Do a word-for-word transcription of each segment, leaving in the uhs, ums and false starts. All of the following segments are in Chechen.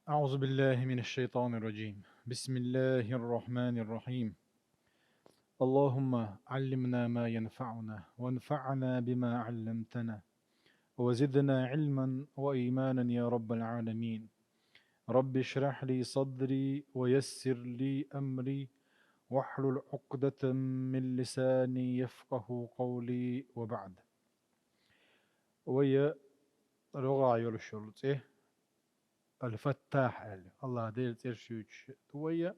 أعوذ بالله من الشيطان الرجيم. بسم الله الرحمن الرحيم. اللهم علمنا ما ينفعنا وانفعنا بما علمتنا وزدنا علما وإيمانا يا رب العالمين. رب اشرح لي صدري ويسر لي أمري واحلل عقدة من لساني يفقه قولي وبعد. Вай рогӀа йолуш йолу цӀе Аль-Фаттахь аьлла. Аллахь Делан цӀераш юьйцуш ду вай.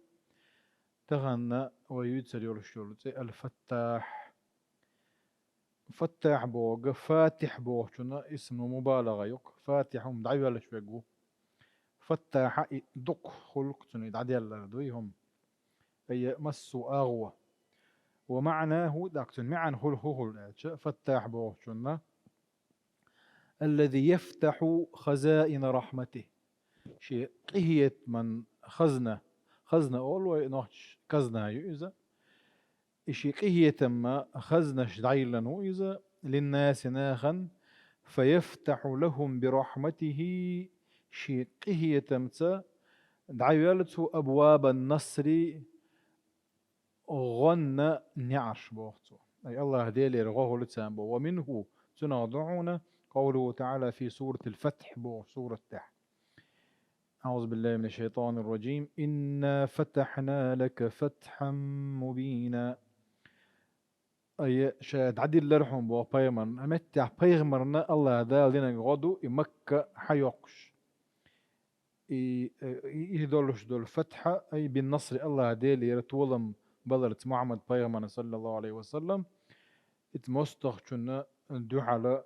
Тахана вай юьйцур йолуш йолу цӀе Аль-Фаттахь. Фаттахь бохург Фатихь бохучунна исму мубалагӀа ю-кх. Фатихь хӀума дӀайоьллуш верг ву. Фаттахь и дукха хуьлу-кх цунна, и дӀаделлар ду и хӀума. Ай массо а агӀо. Ва маънаху, тӀаккха цуьнан маьӀна хуьлу, хӀун хуьлу аьлча, Фаттахь бохучунна: الذي يفتح خزائن رحمته. Шен къинхетаман хазна, хазна олу вай нохчаша, казна ю иза. И шен къинхетаман хазнаш дӀайиллина ву иза, للناس нахана, فيفتح لهم برحمته, шен къинхетамца дӀайоьллу цо أبواب النصر, гӀонна неӀарш боху цо. Ай Аллахь Делера гӀо хуьлу царна боху. ومنه, цунах ду хьуна, قوله تعالى في سورة الفتح боху сурат тӀехь. أعوذ بالله من الشيطان الرجيم. إنا فتحنا لك فتحا مبينا. Ай, ша дӀадиллира хьуна боху пайхамарна. Ай меттехь пайхамарна Аллахь Дала динарг гӀо ду и Макка хьайоккхуш. И, э, и, и долуш долу фатхьа, ай бин-насри, Аллахь Делера толам баларца Мухьаммад пайхамарна, саллаллаху алейхи ва саллам, иза мостагӀчунна дуьхьала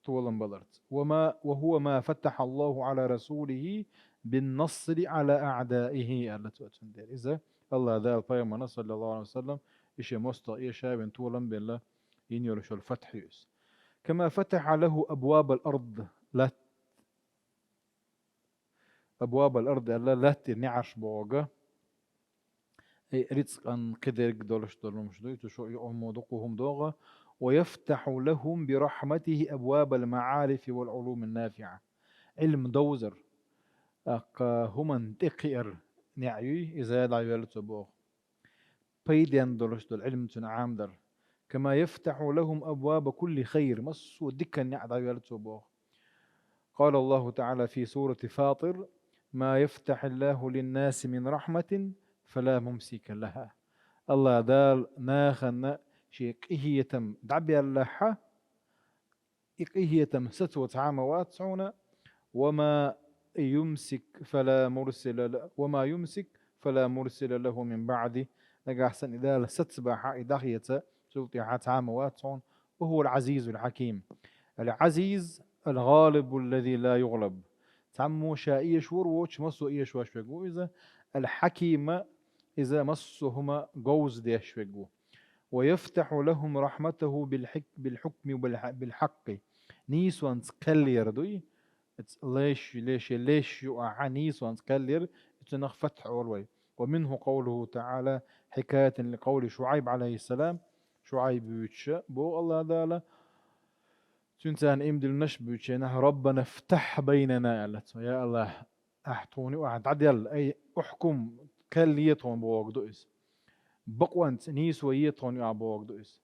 толам баларца. وما، وهو ما فتح الله على رسوله بالنصر على أعدائه, аьлла цо цундела. Иза Аллахь Дала пайхамарна, саллаллаху алейхи ва саллам, и шен мостагӀа эшавина толам белла, йина йолуш йолу фатхьа ю иза. كما فتح له أبواب الأرض, лат-, أبواب الأرض аьлла, латтера неӀарш бохург. Ай, рицкъан кхидерг долуш долу хӀумаш ду, цу шо юкъа хӀума дукха хӀума догӀу. ويفتح لهم برحمته أبواب المعارف والعلوم النافعة. Ӏилма довзар, тӀаккха хӀуманна тӀекхиар неӀ юй, иза дӀайоьллу цо боху. Пайденна долуш долу Ӏилма цуьнан Ӏамадар. كما يفتح لهم أبواب كل خير, массо а дикан неӀ дӀайоьллу цо боху. قال الله تعالى في سورة فاطر: ما يفتح الله للناس من رحمة فلا ممسك لها. Аллахь Дала нахана шен къинхетам дӀабеллахьа, и къинхетам сацо цхьа а ма вац хьуна, وما يمسك فلا مرسل ل-، وما يمسك فلا مرسل له من بعده. Нагахь санна и Дала сацбахьа, и дӀахеца, цул тӀаьхьа цхьа а ма вац хьуна. وهو العزيز الحكيم. العزيز الغالب الذي لا يغلب. Цхьаммо ша эшавар воцуш, массо а эшош верг ву иза. Аль-Хьаким, иза массо а хӀума говза деш верг ву. ويفتح لهم رحمته بالحك-، بالحكم وبالح-، بالحق. Нийсонца кхел яр дуй. Леш, леше, леш ю ахьа, нийсонца кхел яр, цунах фатхь олу вай. ومنه قوله تعالى حكاية لقول شعيب عليه السلام. Шуайб вуьйцуш боху Аллахь Дала. Цуьнан царна иман диллинарш буьйцуш, нах: ربنا افتح بيننا, аьлла цо. Я Аллахь, ахь тхуна ю ахь дӀаделла, ай, احكم, кхел е тхуна бохург ду иза. Бакъонца нийсо е тхуна ю ахь бохург ду иза.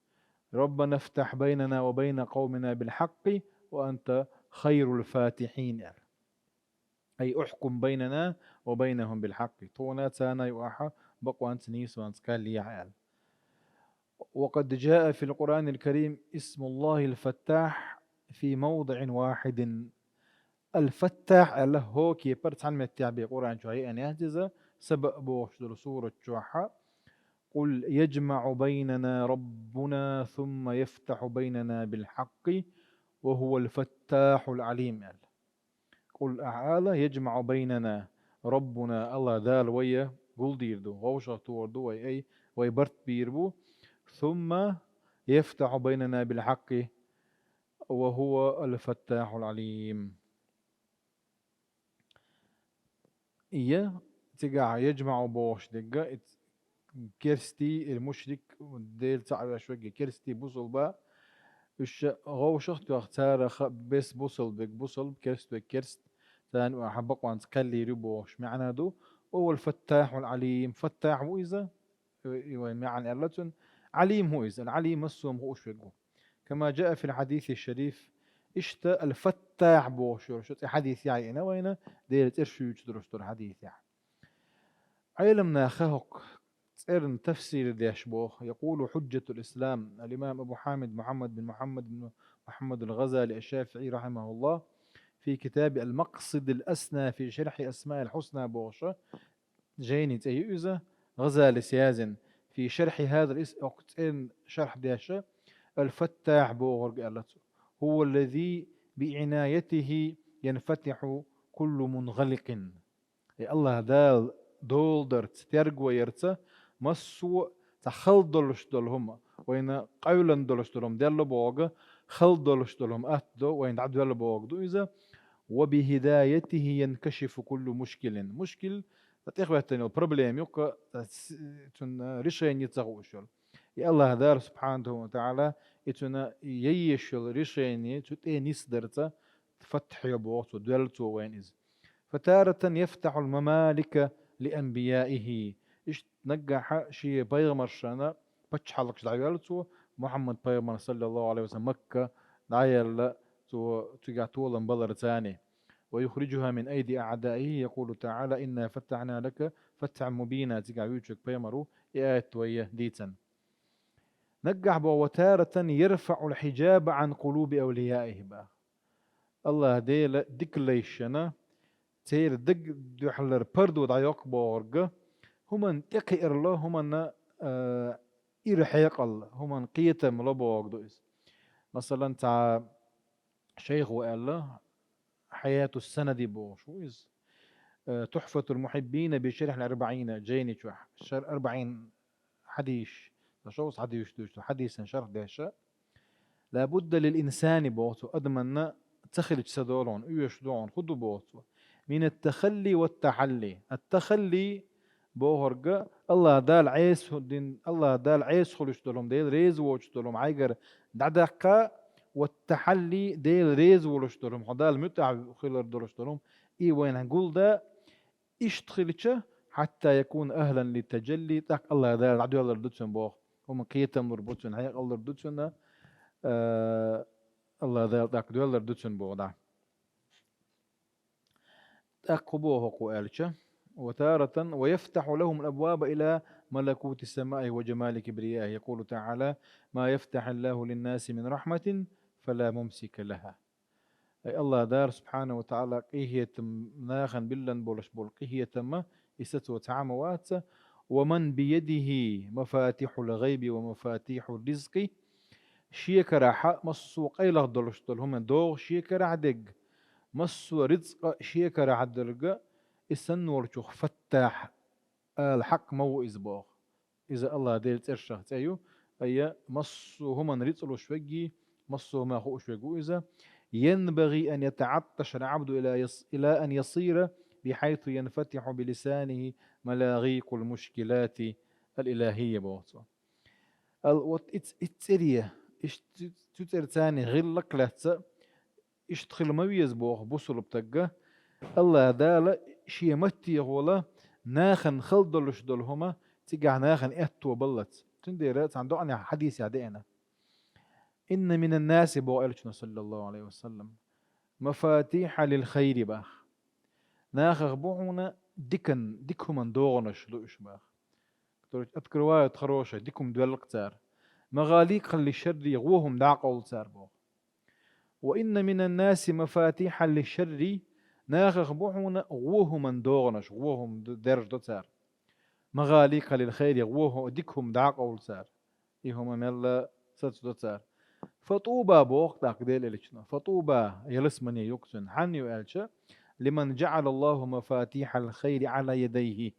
ربنا افتح بيننا وبين قومنا بالحق وأنت خير الفاتحين, аьлла. أي احكم بيننا وبينهم بالحق. Тхуна царна ю ахьа бакъонца нийсонца кхел е, аьлла. وقد جاء في القرآن الكريم اسم الله الفتاح في موضع واحد. Аль-Фаттахь аьлла хӀокху кепара цхьана меттехь бен Къуръан чохь еана яц иза, Саба бохуш долу сурат чохь: قل يجمع بيننا ربنا ثم يفتح بيننا بالحق وهو الفتاح العليم, аьлла. Къул, ахьа ала, яжмаӀу байнана Раббуна, Аллах Дала вай гулдийр ду, вовшах тохур ду вай, ай, вай барт бийр бу. Сумма яфтахьу байнана билхьакъи ва хӀува аль-фаттахьул Ӏалим. Я, цигахь яжмаӀу бохуш дерг, керстий или мушрик, Дела ца Ӏаш верг, керстий бусулба, уьш вовшах а тоьхна, царах бес бусулба верг бусулба, керст верг керст, царна а хьа бакъонца кхел йийр ю бохуш маьӀна ду. وهو الفتاح العليم. Фаттахь ву иза, и вайн маьӀна аьлла цун, Ӏалим ву иза. Ӏалим массо а хууш верг ву. كما جاء في الحديث الشريف. Иштта аль-Фаттахь бохуш йолу шо цӀе хьадисехь яйина вайна, Делан цӀераш юьйцуш долуш долу хьадисехь. Ӏеламнаха хӀокху цӀеран тафсир деш боху. يقول حجة الإسلام الإمام أبو حامد محمد بن محمد بن محمد الغزالي الشافعي رحمه الله في كتاب المقصد الأسنى في شرح أسماء الحسنى бохуш, жайни цӀе ю иза, ГӀазалис яздина, في شرح هذا الاسم, хӀокху цӀеран шархь деш, аль-Фаттахь бохург аьлла цо. هو الذي بعنايته ينفتح كل منغلق. И АллахӀ Дала доладарца, тергоярца массо а цхьа хала долуш долу хӀума, вайна къевлина долуш долу хӀума делла бохург, хала долуш долу хӀума атта до, вайна дӀадоьлла бохург ду иза. وبهدايته ينكشف كل مشكل. Мушкил, ткъа тӀехӀоьттина йолу проблема юкъа, цуьнан решение ца хууш йолу. И АллахӀ Дала, субхьанаху ва таӀала, и цуьнан яйеш йолу решение цу тӀе нисдарца фатхь йо боху цо, доьлла цо вайна иза. فتارة يفتح الممالك لأنبيائه. Иштта наггахьа шен пайхамаршна пачхьалкхаш дӀайоьлла цо, Мухьаммад пайхамар, саллаллаху Ӏалайхи ва саллам, Макка дӀаелла цо цигахь толам балар царна. ويخرجها من أيدي أعدائه، يقول تعالى: إنا فتحنا لك فتحا مبينا. Цигахь вуьйцург пайхамар ву, и аят вай дийцина. Наггахь боху: وتارة يرفع الحجاب عن قلوب أوليائه боху. АллахӀ Дела дика лайшна, церан даг дуьхьалара пардо дӀайоккху бохург, хӀуманна тӀекхиарло, хӀуманна, а, ира хьекъалла, хӀуманна кхетам ло бохург ду иза. Масалан, цхьа шайхо аьлла, Хьаяту Санади бохуш ву иза. Э, Тухфатул Мухьиббина би шархьил Арбаъина, жайни чохь, шар-, Арбаъин хьадисаш, ца шовзткъа хьадисаш дуьйцу, хьадисан шарх деш, لا بد للإنسان боху цо, адаманна ца хилча ца долу хьуна, оьшуш ду хьуна, хӀун ду боху цо. من التخلي والتحلي. Ат-тахалли бохург, АллахӀ Дала Ӏеса дин, АллахӀ Дала Ӏеса хуьлуш долу хӀума, Дела реза воцуш долу хӀума хьайгара дӀадаккха, ва тахьалли, Дела реза волуш долу хӀума, хьо Далла муьтӀахь хилар долуш долу хӀума, и вайна гулда, иштта хилча, хьатта якуна ахлан литтажалли, тӀаккха АллахӀ Дала дӀадоьллар ду цунна боху. ХӀума кхетам лур бу цунна, хьекъал лур ду цунна, а, АллахӀ Дала тӀаккха доьллар ду цунна боху дӀа. ТӀаккха хӀун боху хӀокхо аьлча: وتارة ويفتح لهم الأبواب إلى ملكوت سمائه وجمال كبريائه. يقول تعالى: ما يفتح الله للناس من رحمة فلا ممسك لها. Ай, АллахӀ Дала, субхьанаху ва таӀала, къинхетам, нахана биллина болуш болу къинхетам, и сацо цхьа а ма вац. ومن بيده مفاتيح الغيب ومفاتيح الرزق. Шен карахь массо а къайлаха долуш долу хӀума догӀу шен карахь дерг, массо а рицкъа шен карахь дерг, и санна волчух Фаттахь ала хьакъ ма ву иза боху. Иза АллахӀ Делан цӀершах цӀе ю, айя массо а хӀуманна рицкъ луш верг, массо а хӀума хууш верг ву иза. ينبغي أن يتعطش العبد إلى يص-، إلى أن يصير بحيث ينفتح بلسانه ملاغيق المشكلات الإلهية боху цо. Ал, вот иц-, иц цӀере, иш цу, цу цӀерца гӀиллакх лаьцна, иштта хила ма веза боху бусулба стаг. АллахӀ Дала шен маттехула нахана хала долуш долу хӀума цигахь нахана аьтто баллалц. Цундела цхьана доӀанехь хьадисехь деана: إن من الناس боху Элчано, саллаллаху Ӏалайхи ва саллам, مفاتيح للخير боху. Нахах бу хьуна дикан, дика хӀуманна догӀанаш лууш боху. Которые открывают хорошее, дика хӀума доьллу-кх цара. مغاليق للشر, гӀо хӀума дӀакъовлу цара боху. وإن من الناس مفاتيح للشر, нахах бу хьуна гӀо хӀуманна догӀанаш, гӀо хӀума д-, дерзадо цара. مغاليق للخير, гӀо хӀу-, дика хӀума дӀакъовлу цара. И хӀума мелла сацадо цара. فطوبى боху тӀаккха Делан Элчано. فطوبى, ялсамане ю-кх цунна. Хьанна ю аьлча: لمن جعل الله مفاتيح الخير على يديه.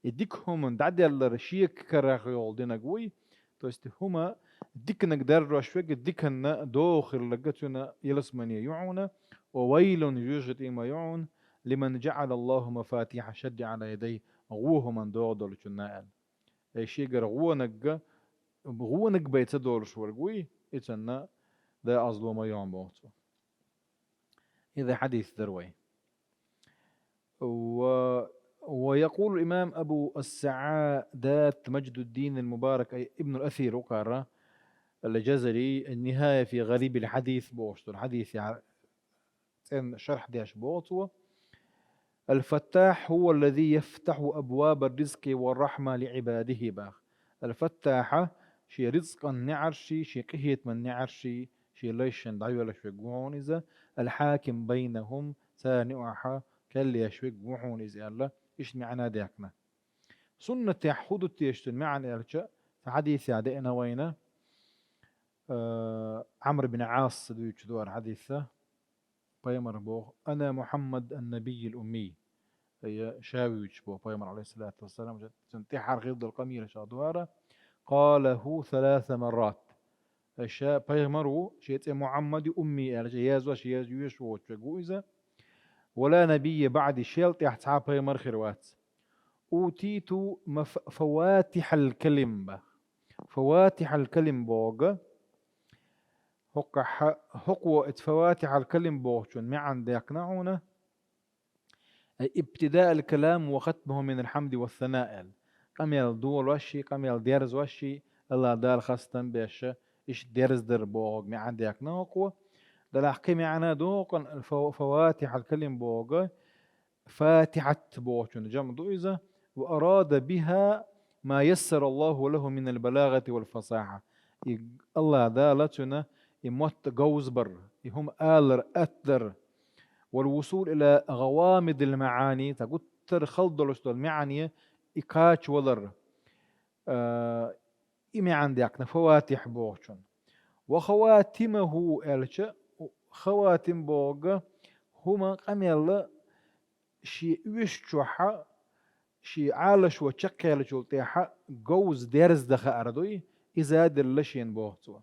И дика хӀума дӀаделлар шен карах йолу динарг вуй, то есть хӀума диканиг даржош верг, диканна догӀу хилларг цуьнан ялсамане ю хьуна, وويل, жоьжахатий ма ю хьуна, لمن جعل الله مفاتيح الشر على يديه, гӀо хӀуманна догӀу долчунна аьлла. Ай шегара гӀонаг, гӀонаг бен ца долуш верг вуй, и цунна дакъазло ма ю хьуна боху цо. Иза хьадис дара вай. ويقول الإمام أبو السعادات مجد الدين المبارك، أي ابن الأثير وقارة الجزري، النهاية في غريب الحديث بوشتون حديث يعني، تن شرح ديش بوتو. الفتاح هو الذي يفتح أبواب الرزق والرحمة لعباده باخ. الفتاحة شي رزقا نعرشي، شي قهيت من نعرشي، شي ليشن دعيو لشوي قوعون إذا. الحاكم بينهم ثاني أحا كل يشوي قوعون إذا الله. إيش معنى ديكنا؟ سنة يحفظ التيشتن معا إلشا. فحديث يعدئنا وينا. آه، عمرو بن عاص دويتش دوار حديثة. بيمر بوغ: أنا محمد النبي الأمي. أي شاويوش بوغ بيمر عليه الصلاة والسلام. جت سنتي حرخيض القميلة شادوارة. قاله ثلاث مرات. الشا-، بيمر شيت محمد أمي، يعني يازوش يازوش وتشويزة. ولا نبي بعدي، شيلت يحتساب بيمر خيروات. أوتيت مف-، فواتح الكلم. فواتح الكلم بوغ. هق ح-، هقوة فواتح الكلم بوغ شون معا ديقنعونا. أي ابتداء الكلام وختمه من الحمد والثناء. قميل دول وشي، قميل ديرز وشي، الله دال خاصة بيش، إيش ديرز در بوغ معا ديقنا هقوة. دلاح قي معنا دوقن الفو-، فواتح الكلم بوغ. فاتحة بوغ شون جمع دوئزة. وأراد بها ما يسر الله له من البلاغة والفصاحة. إي الله دالتنا إي موت غوزبر، إي هم آلر أتدر. والوصول إلى غوامض المعاني، تقتر خلدلش دول معاني، إي كاش ولر. آه، إي معان ديكنا فواتح بوغشون. وخواتمه ألشا، خواتم بوغ، هما قميل شي وش شوحا، شي عالش وشقيل شول تيحا، قوز ديرز دخا أردوي، إذا دلشين بوغتو.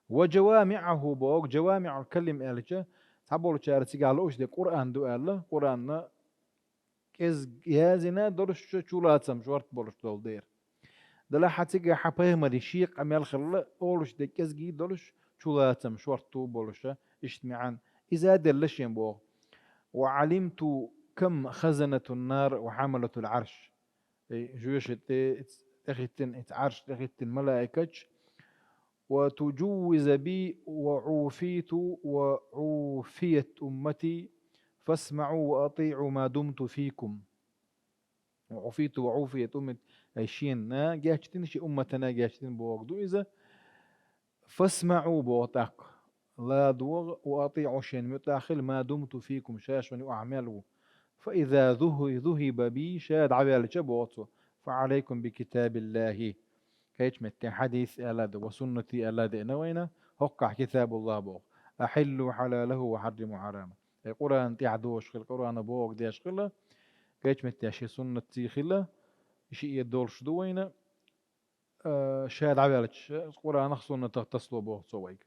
وجوامعه بوغ، جوامع الكلم ألشا، تابول شارتي قال أوش دي قرآن دو ألا، قرآن كز يازنا درش شولاتم شورت بولش دول دير. دلا حتيجا حا بيغمري شيق أميال خلا أولش دي كز جي درش شولاتم شورتو بولش اجتماعا. إذا دلشين بوغ. وعلمت كم خزنة النار وحملة العرش. إي، جوش إت-، إت-، إخيتن إت عرش، إخيتن ملائكة. وتجوز بي وعوفيت وعوفيت أمتي، فاسمعوا وأطيعوا ما دمت فيكم. وعوفيت وعوفيت أمتي، أي شين نا جاشتين، شي أمتنا جاشتين بوغدو إذا. فاسمعوا بوغتاك. لا دوغ وأطيعوا شين متاخل ما دمت فيكم شاشوني أعملوا. فإذا ذه-، ذهب بي شاد عبالة بوغتو. فعليكم بكتاب الله. كيش متى حديث ألاد وسنتي ألاد إنوينا. هقع كتاب الله بوغ. أحلوا حلاله وحرموا حرامه. أي قرآن تيعدوش خل قرآن بوغ ديش خلا. كيش متى شي سنتي خلا. شي يدولش دوينا. آه، شاد عبالتش، قرآن خصونا تغتصلو بوه صويق.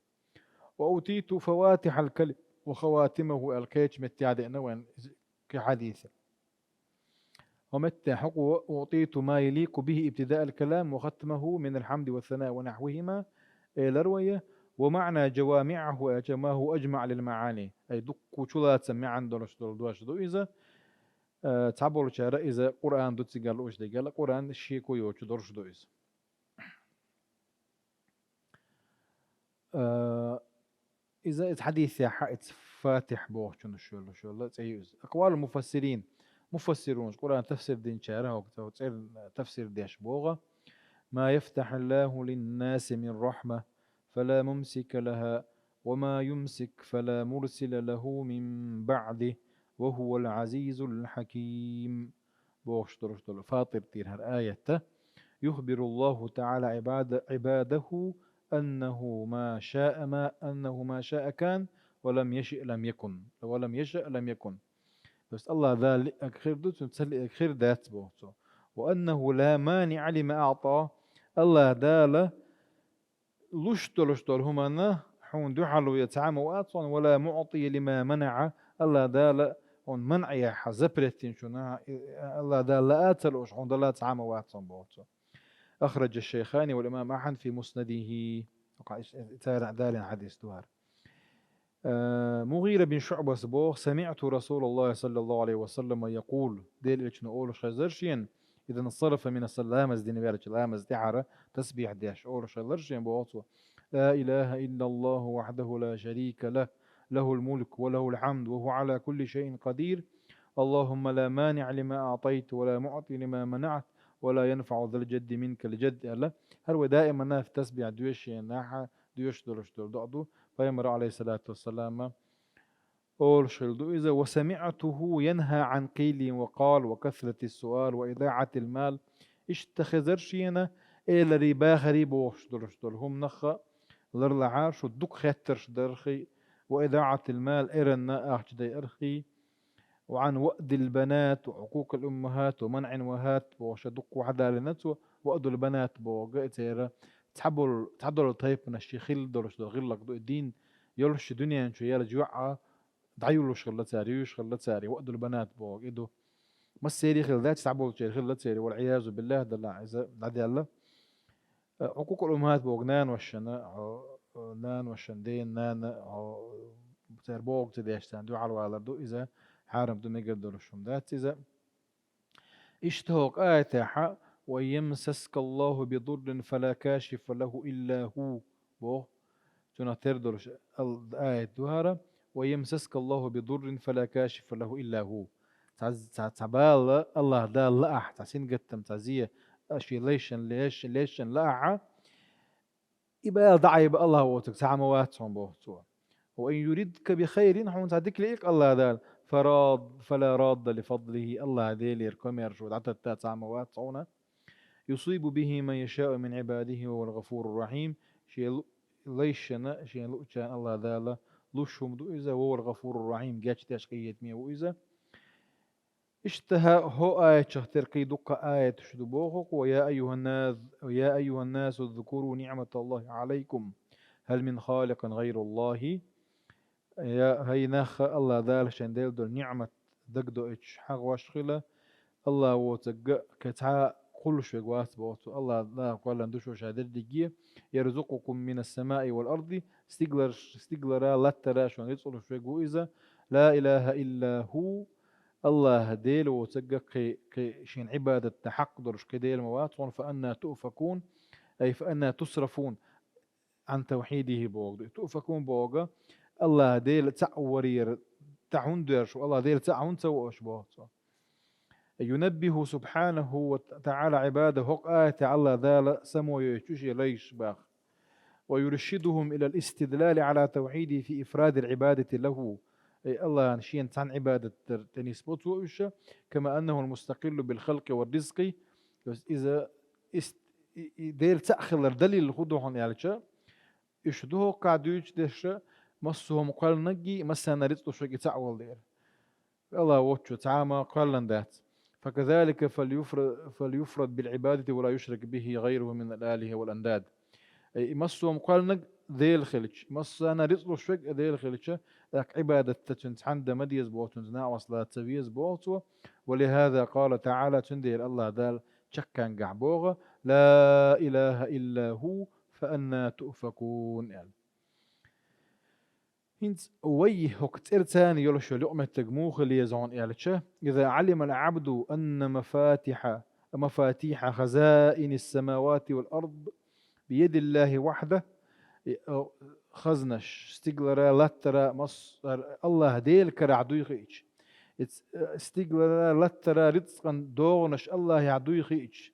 وأوتيت فواتح الكلم وخواتمه الكيتش متعدئنا وين كحديث. ومتى حق أوتيت ما يليق به ابتداء الكلام وختمه من الحمد والثناء ونحوهما، إيه، لروية. ومعنى جوامعه ما هو أجمع للمعاني، أي دكو شلات سمي عن دولش دول دوش دو إذا، آه، تعبول شارع إذا قرآن دو تقال وش دقال، قرآن شيكو يوش دولش دو إذا. آه، إذا إت حديث يا حا إت فاتح بوخشن شول شول تيوز. أقوال المفسرين، مفسرون، قرآن تفسير دين شارع، أو تفسير، تفسير ديش بوغا. ما يفتح الله للناس من رحمة فلا ممسك لها، وما يمسك فلا مرسل له من بعده، وهو العزيز الحكيم. بوغش درش دول فاطر تير هر آية. يخبر الله تعالى عباد-، عباده أنه ما شاء ما، أنه ما شاء كان، ولم يشئ لم يكن، ولم يشأ لم يكن. بس الله ذا لأكخر دوت، تسلي أكخر دات بوغتو. وأنه لا مانع لما أعطى. الله ذا لا لوش دولش دول هما نا، حون دو حلو يتعامى واتسون، ولا معطي لما منع. الله دال هون منع يا حزبرتين شو نا، الله دال لا آتل وش حون دال تعامى واتسون بوتسون. أخرج الشيخان والإمام أحمد في مسنده. وقع إش-، إتارع دال حديث دوار. Э, МугӀира бин ШуӀбас боху: «سمعت رسول الله صلى الله عليه وسلم يقول», Делан Элчано олуш хезара шена, «إذا انصرف من الصلاة», ламаз дина ваьлча, ламаз тӀехьара тасбихь деш олуш хезара шена боху цо: «لا إله إلا الله وحده لا شريك له، له الملك وله الحمد وهو على كل شيء قدير. اللهم لا مانع لما أعطيت ولا معطي لما منعت ولا ينفع ذا الجد منك الجد», аьлла. ХӀара вай даимана тасбихь доьшучу нахьа доьшуш долуш долу доӀа ду. Пайхамара, алейхиссалату вассалама, олуш хилла ду иза: «وسمعته ينهى عن قيل وقال وكثرة السؤال وإضاعة المال». Иштта хезара шена эларий, бахарий бохуш долуш долу хӀуманах ларлахьа, шу дукха хеттарш дархий, «وإضاعة المال», эранна ахча дайархий, «وعن وأد البنات وعقوق الأمهات ومنع وهات» бохуш дукха вахьадалина цо, «وأد البنات» боху, и церан цхьаболу, цхьадолу тайпанаш ши хилла долуш долу гӀиллакх ду, и дин йолуш ши дуьнен чу яьлча йоӀа дӀаюллуш хилла цара, юьйш хилла цара, «وأد البنات» боху, и ду. Массерий хилла дац, цхьаболчеран хилла церан, والعياذ بالله, Далла иза дӀадаьлла. Э, «عقوق الأمهات» боху наношна, хьо, э, наношна, ден нана, хьо, цара бохург ца деш, царна дуьхьал валар ду, иза хьарам ду, мегар долуш хӀума дац иза. Иштта хӀокху аятехь: «وإن يمسسك الله بضر فلا كاشف له إلا هو», боху. Цунах тера долуш ал-, аят ду хӀара: «وإن يمسسك الله بضر فلا كاشف له إلا هو». Цхьа, цхьа, цхьа бала Аллах Дала лаахь, цхьа сингаттам, цхьа зе, а, шен лайшна, леш-, лешна лаахьа, и бала дӀаайба Аллах воцург цхьа а ма вац хьуна, боху цо. «وإن يردك بخير», хьуна цхьа дика лиъча Аллах Дала, «فراد-، فلا راد لفضله», Аллах Делера комаьршо дӀататта цхьа а ма вац хьуна. «يصيب به من يشاء من عباده وهو الغفور الرحيم». Шен лу-, лайшна, шен луъучарна Аллах Дала луш хӀума ду иза, «وهو الغفور الرحيم», гечдеш, къинхетаме ву иза. Иштта хӀа-, хӀо аятах тера кхин дуккха аяташ ду боху, «يا أيها الناس، يا أيها الناس اذكروا نعمة الله عليكم، هل من خالق غير الله». Я, хӀай нах, Аллах Дала шайн делла долу ниъмат дагадоуьйтуш хьагӀош хила, Аллах воцург кхин цхьа а кхуллуш верг вац, боху цо. Аллах Дала кхоьллина ду шуна ша дерриге, «يرزقكم من السماء والأرض», стиглар-, стиглара, латтара шуна рицкъ луш верг ву иза, «لا إله إلا هو», Аллах Дела воцург кхин, кхин шена Ӏибадатна хьакъ долуш кхин Дела ма вац хьуна, «فأنى تؤفكون», ай, «فأنى تصرفون عن توحيده» боху. «تؤفكون» боху, Аллах Дела цхьаъ варера тӀе хӀунда доьрзуш ву, Аллах Дела цхьаъ хӀунда ца воош, боху цо. «ينبه سبحانه وتعالى عباده», хӀокху аятехь Аллах Дала само йойтуш ю шен лайш баха. «ويرشدهم إلى الاستدلال على توحيده في إفراد العبادة له». Ай, Аллахна шена цхьаьна Ӏибадат дар тӀе нисбо цо уьш, «كما أنه المستقل بالخلق والرزق». То есть иза ист-, и, и Дела цхьаъ хилар далил хӀун ду хьуна аьлча, уьш ду хӀокхахь дуьйцуш дерш, массо а хӀума кхоьллинарг, массарна рицкъ луш верг и цхьаъ волу дела. Аллах воцчо цхьа а ма кхоьллина дац. «فكذلك فليفر-، فليفرد بالعبادة ولا يشرك به غيره من الآلهة والأنداد». Ай, и массо а хӀума кхоьллинарг Дела хилча, массарна рицкъ луш верг а Дела хилча, тӀаккха Ӏибадатта цуьнца цхьаьна дан ма деза боху, цуьнца накъост лаца ца веза боху цо. «ولهذا قال تعالى», цундела Аллах Дала чаккхенгахь боху: «لا إله إلا هو فأنى تؤفكون», аьлла. ХӀинца вай хӀокху цӀерца йолуш йолу юкъаметтиг муха леза хьуна аьлча, «إذا علم العبد أن مفاتح، مفاتيح خزائن السماوات والأرض بيد الله وحده», и, о, хазнаш, стиглара, латтара, массара Аллах Делан карахь дуй хиъча, и ц-, э, стиглара, латтара рицкъан догӀанаш Аллахехь дуй хиъча,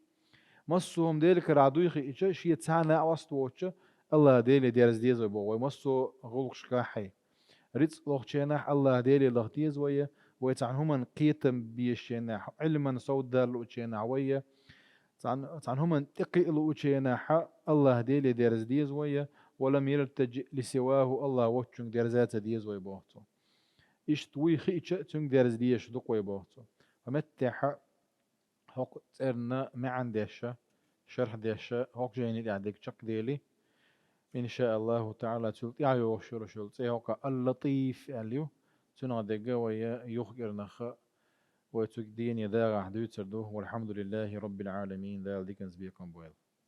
массо а хӀума Делан карахь дуй хиъча, шен цхьа а накъост воцуча, Аллах Деле дерза деза вай боху, вай массо а гӀуллакхашкахь. Рицкъ лохучу хенахь Аллах Деле лаха деза вай, вай цхьана хӀуманна кхетам безачу хенахь, Ӏилман совдала луучу хенахь вай, цхьана, цхьана хӀуманна тӀекхиа луучу хенахь Аллах Деле дерза деза вай, «ولم يلتجئ لسواه», Аллах воцчуьнга дерза ца деза вай боху цо. Иштта вуй хиъча а цуьнга дерза дезаш ду-кх вай боху цо. Ткъа меттехь хӀокху цӀерна маьӀна деш, шарх деш, хӀокху жайни тӀехь дерг чекхдели, иншааллаху таӀала, цул тӀаьхьа йогӀуш йолуш йолу цӀе хӀокху Ал-Латиф аьлла ю. Цунах дерг вай юха кӀирнах вай цу дийне дагӀахь дуьйцур ду. Валхьамдулиллахи Раббил Ӏаламин. Дала диканца бекхам бойла.